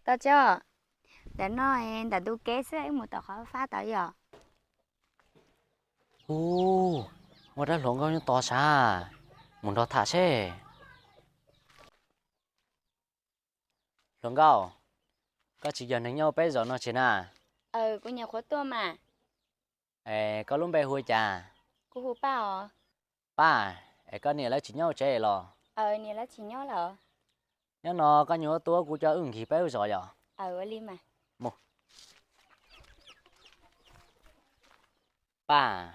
Toj Tsog, ntawm no ntawm ntug kev xwb, wb mus tom qhov fab tod yom. Ub, muaj dab hluas nkauj nyob tod sav, mus nrog tham seb. Hluas nkauj, koj tsis yog neeg nyob peb zos no tsis na? Aws, kuv nyuam qhuav tuaj mas. Es koj lub npe hu li cas? Kuv hu Paj os. Paj, es koj niam lawv tsis nyob tsev los? Aws, niam lawv tsis nyob lawm. Nyob no koj nyuam qhuav tuaj, kuv coj wb nkig peb lub zos yom. Aws, ua li mas. Mus. Paj,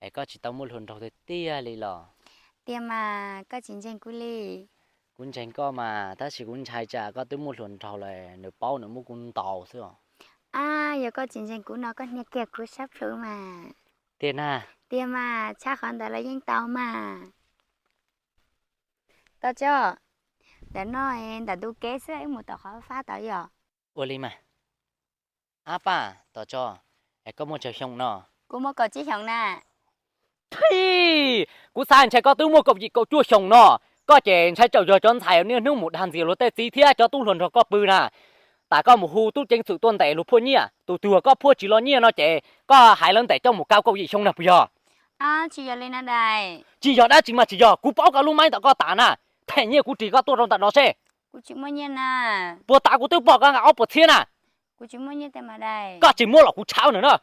es koj tsis tau muaj hluas nraug tiag tiag li los? Tiag mas, koj tsis ntseeg kuv li? Kuv ntseeg koj mas, tab sis kuv ntshai tsam koj twb muaj hluas nraug lawm nws paub nws muab kuv ntaus xwb os. Ab, yog koj tsis ntseeg kuv no koj hnia kiag kuv sab plhu mas. Tiag na? Tiag mas, tshaj qhov ntawd los yeej tau mas. Toj Tsog, ntawm no ntawm ntug kev xwb, wb mus tom qhov fab tod yom. Ua li mas. Ab Paj, Toj Tsog, es koj muaj tsawg xyoo no? Kuv muaj kaum tsib xyoos na. Thib, kuv xav ntshai koj twb muaj kaum yim kaum cuaj xyoos no. Koj ces ntshai tsam yog cov ntxhais niaj hnub mus dag ntxias luag tej txiv thiab cov tub hluas nrog koj pw na. Tas koj mus hu tub ceev xwm tuaj ntes luag phuaj nyiaj, tus twg koj phuaj tsis los nyiaj no ces koj hais lawv ntes coj mus kaw kaum yim xyoo na puas yog? Tsis yog li na dais. Tsis yog dab tsi mas tsis yog, kuv paub koj lub maib ntawm koj tas na. Them nyiaj kuv ris koj tuaj rau ntawm no seb. Kuv tsis muaj nyiaj na. Puag ta kuv twb pom koj nqa ob puas txhiab na. Kuv tsis muaj nyiaj tiag mas dais. Koj tsis muaj los kuv tshaj na.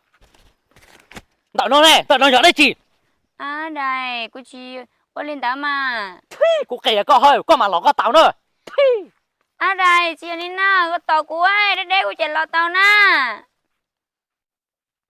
Ntawm no ne, ntawm no yog dab tsi? Ab dais, kuv tsis ua li ntawd mas. Thib, kuv qhia koj hawm, koj mam los koj tau na. Thib. Ab dais, tsis yog li na, koj tos kuv, deb deb kuv ces los tau na.